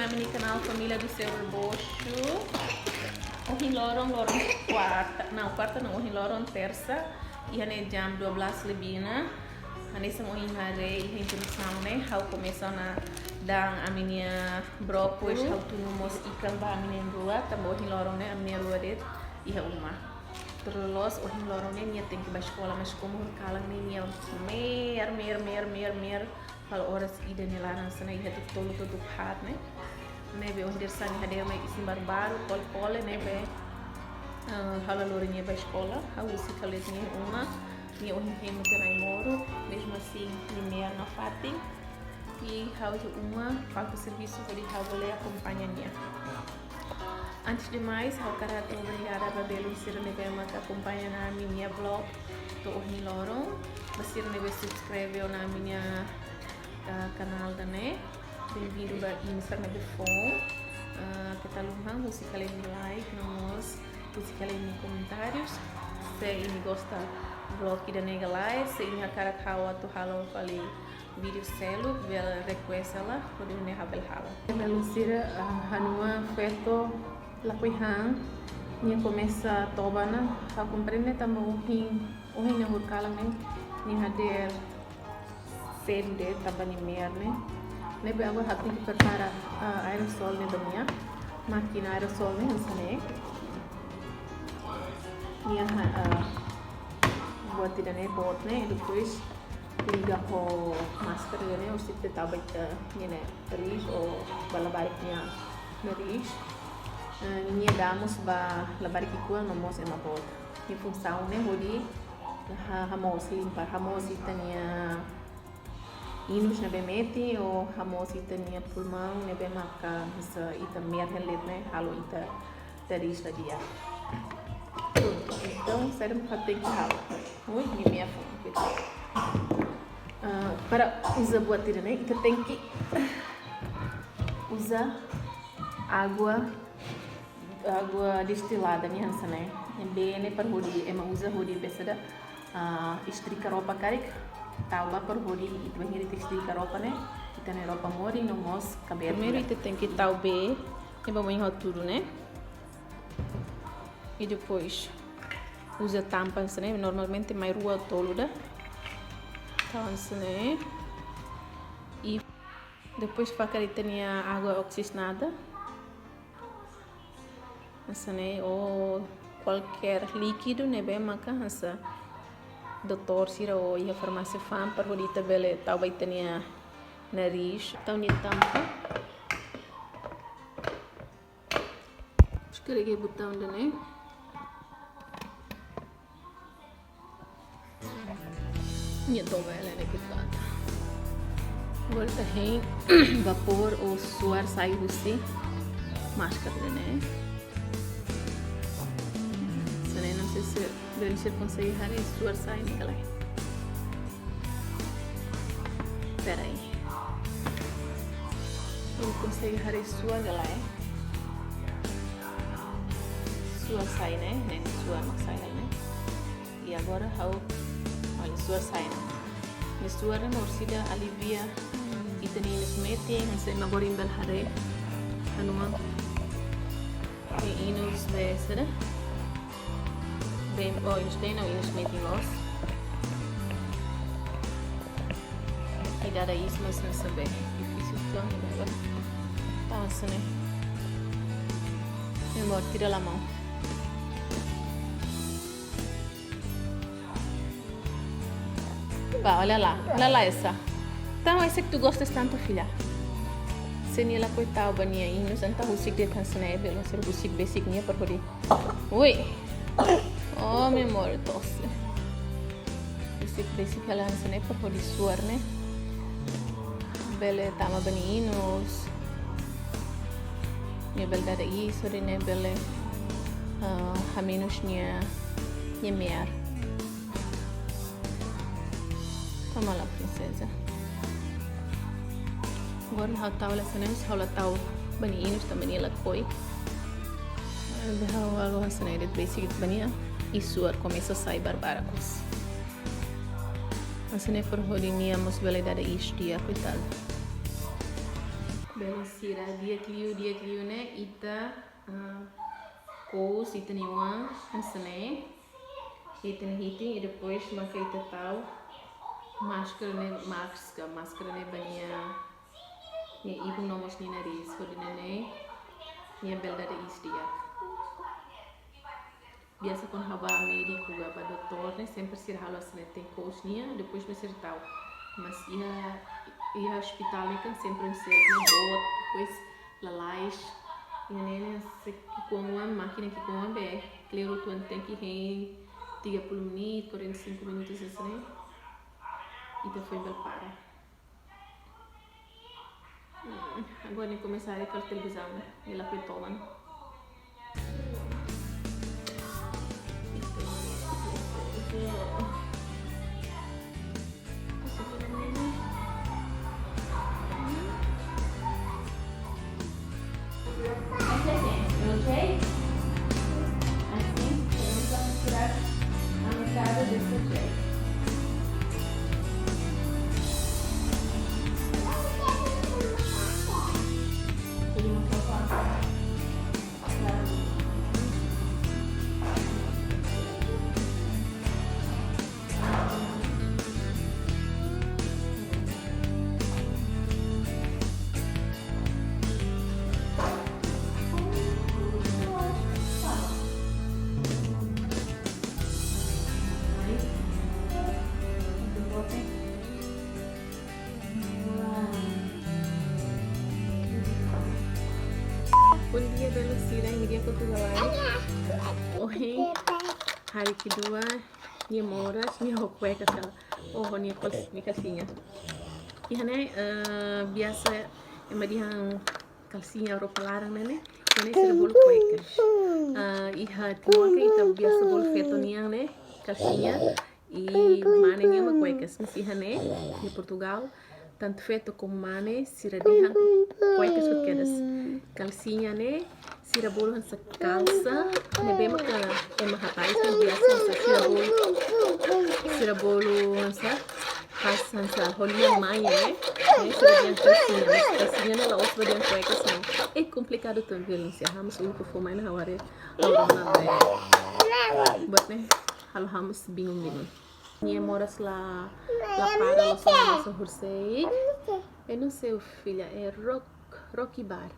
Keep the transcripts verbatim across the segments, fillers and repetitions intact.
Ami-nia kanál Família do Seu Rebocho. Ohin loron, loron kuarta, não, kuarta não, ohin loron tersa. Iha ne'e jam dua belas lebih ona. Hanesan ohin haree iha introdusaun ne'e, ha'u komesa ona da'an ami-nia brókolis, ha'u tunu mós ikan ba ami na'in-rua, tanba ohin loron ne'e ami na'in-rua de'it iha uma. Tuir loloos ohin loron ne'e nia tenke bá eskola, mas komu horikalan ne'e nia mer, mer, mer, mer, mer, fali oras ida nia laran hanesan ne'e, iha tuku tolu to'o tuku haat ne'e. Ne'ebé ohin dadeer-saan nia hadeer mai isin barbaru, kole-kole, ne'ebé, eh, ha'u la lori nia bá eskola, ha'u husik hela de'it nia iha uma, nia ohin hemu tiha ona ai-moruk, mezmu asin nia mer nafatin. I ha'u iha uma, falta servisu, hodi ha'u bele akompaña nia. Antes de mais, ha'u hakarak hato'o obrigada ba belun sira ne'ebé maka akompaña ona ami-nia vlog to'o ohin loron. Ba sira ne'ebé subscribe ona ami-nia, ah, kanál ida-ne'e. Bem-vindo ba imi sira ne'ebé foun. Ah, keta haluha husik hela imi-nia like, no mós husik hela imi-nia komentárius. Se imi gosta vlog ida-ne'e ka lae, se imi hakarak ha'u atu halo fali vídeo seluk, bele request hela, hodi nune'e ha'u bele halo. Belun sira, ah, ha'u-nia feto lakohi han, nia komesa toba ona, ha'u komprende tanba ohin, ohin nia horikalan ne'e, nia hadeer sedu de'it tanba nia mer ne'e. Ne'ebé agora ha'u tenke prepara, ah, aerosol ne'e ba nia, mákina aerosol ne'e, hanesan ne'e. Nia ha-, ah, buat ida-ne'e boot ne'e, depois liga ho máskara ne'e, husik ita tau ba ita-nia nariz ou ba labarik nia nariz. Eh, nia dá mós ba labarik ki'ikoan, no mós ema boot. Nia funsaun ne'e hodi ha-, hamoos, limpa, hamoos ita-nia inus ne'ebé metin, ou hamoos ita-nia pulmaun ne'ebé maka hanesan ita mer hela de'it ne'e, halo ita nariz la di'ak. Prontu, entaun, saida mak ita tenke halo? Ui, nia mean foun. Ah, para uza buat ida-ne'e, ita tenke uza água, água destilada nian hanesan ne'e. Ne'ebé ne'e para hodi, ema uza hodi bele saida, ah, estrika roupa karik, tau ba para hodi ita bainhira ita estrika roupa ne'e, ita-nia roupa morin no mós kabelu. Primeiru ita tenke tau bee, ne'ebé mak hatudu ne'e. I depois uza tampa hanesan ne'e, normalmente mai rua tolu ida. Tau hanesan ne'e. I depois fakar ita-nia água oxigenada. Hanesan ne'e, ou kualkér líkidu ne'ebé maka hanesan doutór sira ou iha farmásia fa'an para hodi ita bele tau ba ita-nia nariz. Tau nia tampa. Deskarrega butaun ida-ne'e. Nia toba hela ne'e keta. Agora ita hein vapór ou suar sai husi máskara ida-ne'e. Hanesan ne'e, não sei se belun sira konsege haree suar sai ne'e ka lae. Pera aí. Belun konsege haree suar ka lae. Suar sai ne'e, ne'e suar mak sai ne'e. I agora ha'u, olha, suar sai ne'e. Ne'e suar ne'e orsida alivia ita-nia inus metin, hanesan ema agora imi bele haree. Anu mak. Nia inus bee saida. Bee, oh, inus bee no inus metin loos. I dada iis, mas hanesan ne'e difisil tan, agora. Tau hanesan ne'e. Mi amor, tira la mão. Ba, olha lá, olha lá essa. Então, essa que tu gostas tanto, filha. Se nia lakohi tau ba nia inus, entaun husik de'it hanesan ne'e, belun sira, husik besik nia para hodi. Ui. Oh, mi amor, tose. Husik besik hela hanesan ne'e para hodi suar ne'e bele tama ba nia inus. Nia bele dada iis, hodi nia bele, ah, hamenus nia, nia mear. Toma lá, princesa. Agora ha'u tau hela hanesan ne'e, ha'u la tau ba nia inus tanba nia lakohi. Ha'u halo hanesan ne'e de'it besik ba nia, i suar komesa sai barbarakos. Hanesan ne'e para hodi nia mós bele dada iis di'ak, koitadu. Belun sira, di'ak liu, di'ak liu ne'e, ita, ah, kous ita-nia oan hanesan ne'e, ita-nia hitin, i depois maka ita tau máskara ne'e, mask, máskara ne'e ba nia, nia ibun no mós nia nariz, hodi nune'e nia bele dada iis di'ak. Biasa kuandu ha'u ba médiku ka ba doutór ne'e, sempre sira halo hanesan ne'e, tenke kous nia, depois mak sira tau. Mas iha, iha ospitál ne'e kan sempre self ne'e boot, depois lalais. Iha ne'e ne'e se ki'ikoan oan, mákina ki'ikoan oan be, kleur uitoan tenke hein tiga puluh menit, quarenta e cinco minutos hanesan ne'e. Ita foin bele para. Hmm, agora nia komesa haree kala televizaun, nia lakohi toman. Ok? Assim, vamos a misturar a metade desse jeito. Bom dia, belun sira, imi di'ak ka lae? Ohin, hari kedua, nia moras, nia ho kuekas kala. Oh, nia kals-, nia kalsiña. Iha ne'e, eh, biasa ema dehan kalsiña roupa laran ne'e, ne'e? Iha ne'e sira bolu kuekas. Ah, iha Timor kan ita biasa bolu feto nian ne'e kalsiña, i mane nian mak kuekas. Mas iha ne'e, iha Portugal, tantu feto komu mane, sira dehan kuekas foti kedas. Kalsiña ne'e, sira bolu hanesan kalsa, ne'ebé maka ema rapás ne'e biasa hanesan sira bolu, sira bolu hanesan, pas hanesan ho lian maya ne'e, ne'e sira dehan kalsiña, mas kalsiña ne'e la'ós ba dehan kuekas, não. É komplikadu tan, belun sira, ha'u mós uluk fó mai ne'e ha'u haree, ha'u rona ne'e. Buat ne'e, halo ha'u mós bingung-bingung. Nia moras la, la para, la só, la só hursei. Eu não sei, filha, é rock, rock bar.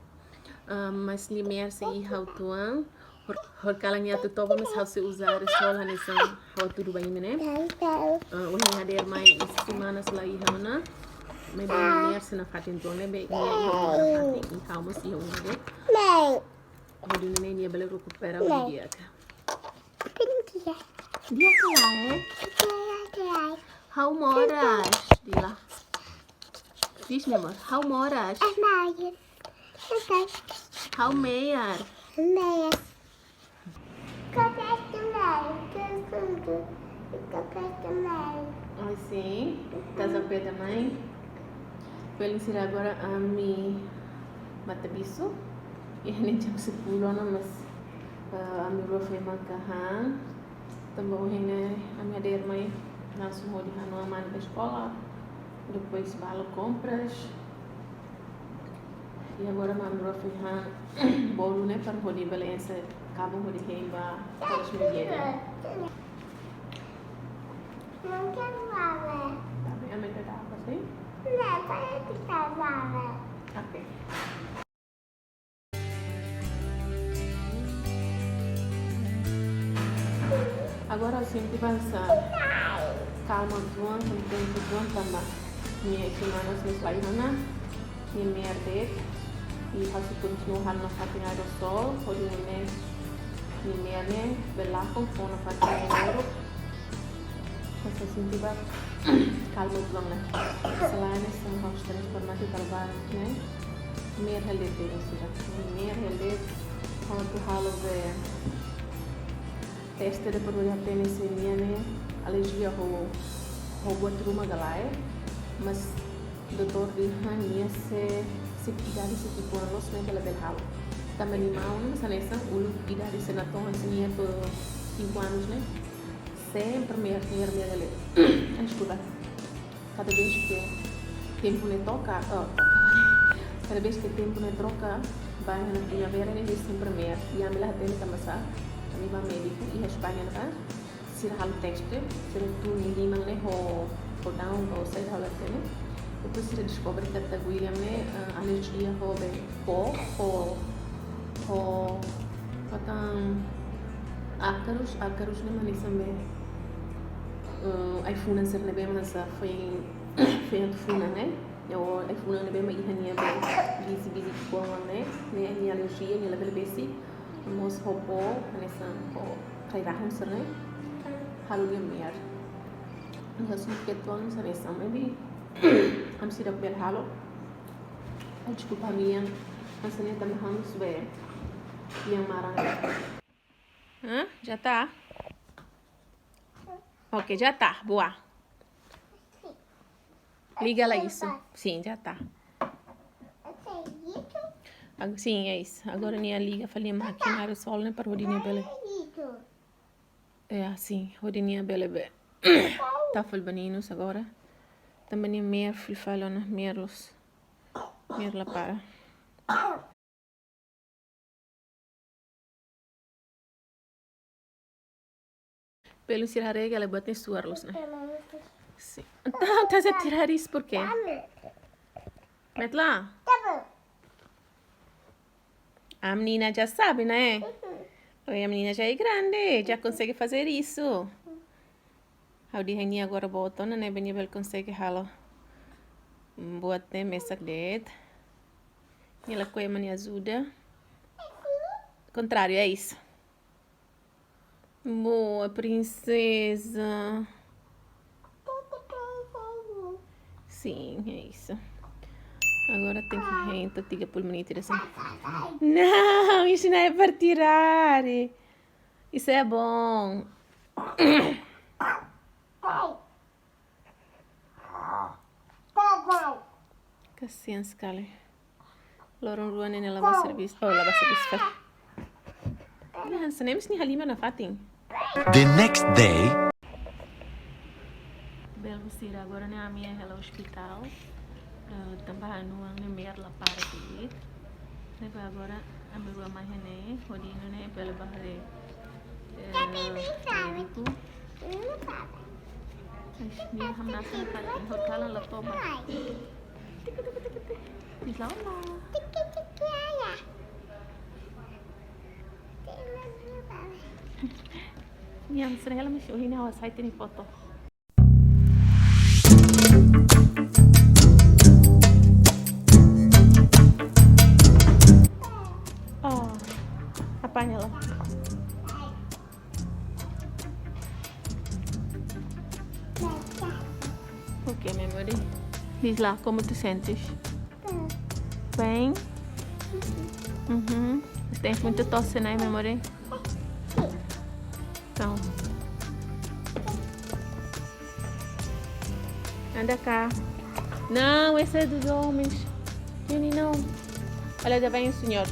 Ah, mas nia me'ar sei iha uitoan. Hor-, horikalan nia atu toba, mas ha'u sei uza resol hanesan ha'u hatudu ba imi ne'e. Ah, ohin hadeer mai, iha semana sei la iha ona. Maibé nia me'ar sei nafatin uitoan ne'ebé nia iha ona nafatin, i ha'u mós iha ona de'it. Hodi nune'e nia bele rekupera hodi di'ak. Di'ak ka lae? Ha'u moras, Dila. Diz, meu amor, ha'u moras. Ha'u me'ar. Ai, sim. Estás a pé da mãe? Belun sira, agora ami mata bisu. Iha ne'e jam sepuluh ona, mas, eh, ami rua foin mak han. Tanba ohin ne'e ami hadeer mai, langsung hodi hanoin mane ba eskola. Depois bá halo kompras. I agora mak ami rua foin han bolu ne'e para hodi bele enxe kabun hodi hein ba terus media. Não quero nada. Tá bem, a mãe tá com você? Não, para de falar. Ok. Agora ha'u sente basa kalma uitoan, kontente uitoan tanba nia isin-manas mós la iha ona, nia me'ar de'it, i ha'u sei kontinua halo nafatin aerosol, hodi nune'e nia me'ar ne'e bele lakon, fó nafatin nia loron. Mas ha'u sente ba kalma uitoan ona. Selain ne'e, são os transformados para baixo, né? Me'ar hela de'it, ou seja, me'ar hela de'it, kuandu halo be teste de proveniência ne'e, alerjia ho, ho buat ruma ka lae, mas doutór dehan nia sei, sei idade sei ki'ikoan loos ne'e bele, bele halo. Tanba nia maun ne'e, hanesan uluk idade sei natoon, hanesan nia pe cinco anos ne'e. Sempre me'ar, me'ar, me'ar hela. Ai, desculpa. Cada vez que tempu ne'e toka, oh, Kada vez ke tempu ne'e troka, ba iha ne'ebé ne'e sempre me'ar. I ami la hatene tanba sá, ami ba médiku iha España ne'ebá, sira halo teste, sira tun nia liman ne'e ho, ho daun, ho saida ha'u la hatene. Depois sira deskobre katak William ne'e, eh, alerjia ho be, ho, ho, ho, katan ácaros, ácaros ne'e mak hanesan be, eh, ai-funan sira ne'ebé mak hanesan foin, foin atu funan ne'e. Ou ai-funan ne'ebé mak iha nia be bizi-bizi ki'ikoan ne'e, ne'e nia alerjia, nia labele besik. Mós ho bó, hanesan ho rai-rahun sira-ne'e, halo nia me'ar. Nia só ke tuan sira hanesan, maybe ami seidauk bele halo. Ai, deskulpa, ami-nian, hanesan ne'e tanba ami sube yang marang. Hã? Já tá? Ok, já tá. Boa. Liga lá isso. Sim, já tá. Ag-, sim, é isso. Agora nia liga fali mákina Aerosol ne'e para hodi nia bele. É assim, hodi nia bele be. Tá fali ba ninus agora. Tanba nia me'ar fila fali ona, me'ar loos. Me'ar la para. Pelu sira haree hela buat ne'e suar loos ne'e. Sim. Entaun, tá a tirar isso por quê? Metla? A menina já sabe, né? Oi, a menina já é grande, já consegue fazer isso. Ha'u dehan nia agora boot ona, ne'ebé nia bele konsege halo. Buat ne'e mesak de'it. Nia lakohi ema nia ajuda. Contrário, é isso. Boa, princesa. Sim, é isso. Agora tem que renta, tiga puluh menit assim. Não, isso não é para tirar. Isso é bom. Kasihan sekali. Loron rua ne'e nia la bá servisu. Oh, la bá servisu, fali. Nah, hanesan ne'e mak nia halimar nafatin. The next day. Belun sira, agora ne'e ami iha hela ospitál. Eh, tanba ha'u-nia oan ne'e me'ar la para de'it. Ne'ebé agora ami rua mai iha ne'e, hodi nune'e bele bá haree, eh, médiku. Ai, nia hamnasa nafatin, hodi kalan la toba. Diz lá olá. Nia hamnasa hela, mas ohin ha'u hasai tiha nia foto. Oh, apanya lo? Ok, meu amor. Diz lá, como tu sentes? Bem? Uhum. Tens muita tosse, né, meu amor? Então. Anda cá. Não, esse é dos homens. Jenny, não. Olha, já vem o senhor.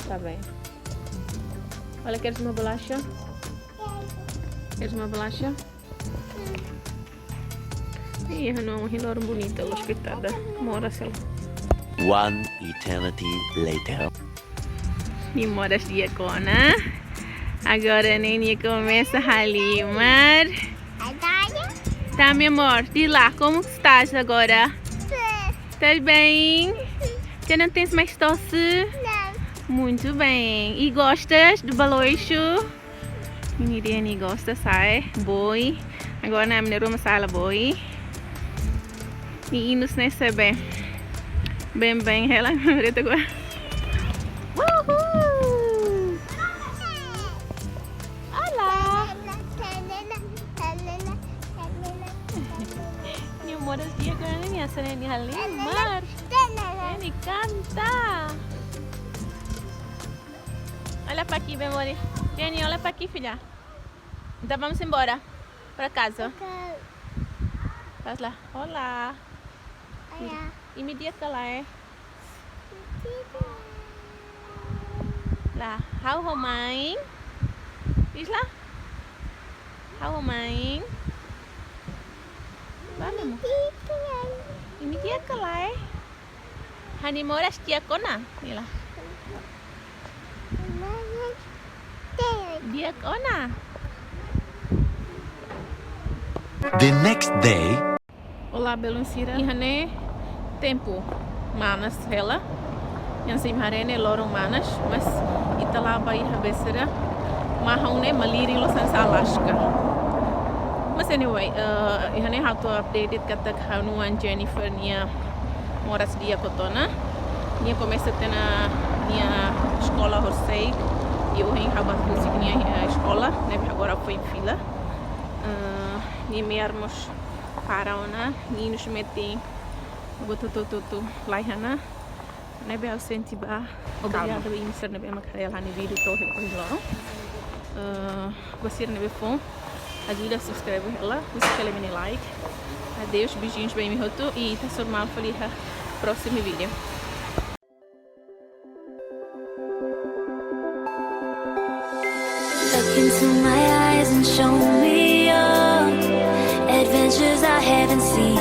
Tá bem. Olha, queres uma bolacha? Queres uma bolacha? Ih, não, que loron bonita, loos, coitada. Moras hela. One eternity later. Nia moras di'ak ona. Agora ne'e nia komesa halimar. Tá, meu amor? Diz lá, como que estás agora? Estás bem? Já não tens mais tosse? Não. Muito bem. E gostas do baloiço? Nia dehan nia gosta sa'e boi. Agora ne'e ami na'in-rua mak sa'e hela boi. Nia inus ne'e sebe. Bem, bem, hela, reta agora. Uhul! Olá! Nia moras di'ak ona, nia hanesan nia halimar. Nia kanta. Olha pra aqui, meu amor. Jenny, olha pra aqui, filha. Então vamos embora pra casa. Ok. Faz lá. Olá. Olá. Imi di'ak ka lae? Lá. Ha'u ho mãe. Diz lá. Ha'u ho mãe. Vamos. Imi Di'ak ka lae? Ha'u-nia moras di'ak ona, Nila. Di'ak ona. The next day. Olá, belun sira. Iha ne'e tempu manas hela. Hanesan imi haree ne'e loron manas, mas ita la bá iha besera. Mahon ne'e malirin loos hanesan Alaska. Mas anyway, eh, iha ne'e ha'u atu updated katak ha'u-nia oan Jennifer nia moras di'ak hotu ona. Nia komesa tiha ona nia eskola horisehik. I ohin ha'u bá husik nia, eh, eskola, ne'ebé agora foin fila. Eh, nia me'ar mós para ona, ninus metin, buat hotu-hotu la iha ona. Ne'ebé ha'u sente ba obrigada ba imi sira ne'ebé mak haree ha'u-nia vídeo to'o ohin loron. Eh, ba sira ne'ebé foin, ajuda subscribe hela, husik hela imi-nia like. Adeus, beijinhos ba imi hotu, i ita hasoru malu fali iha próximo vídeo. Look into my eyes and show me your adventures I haven't seen.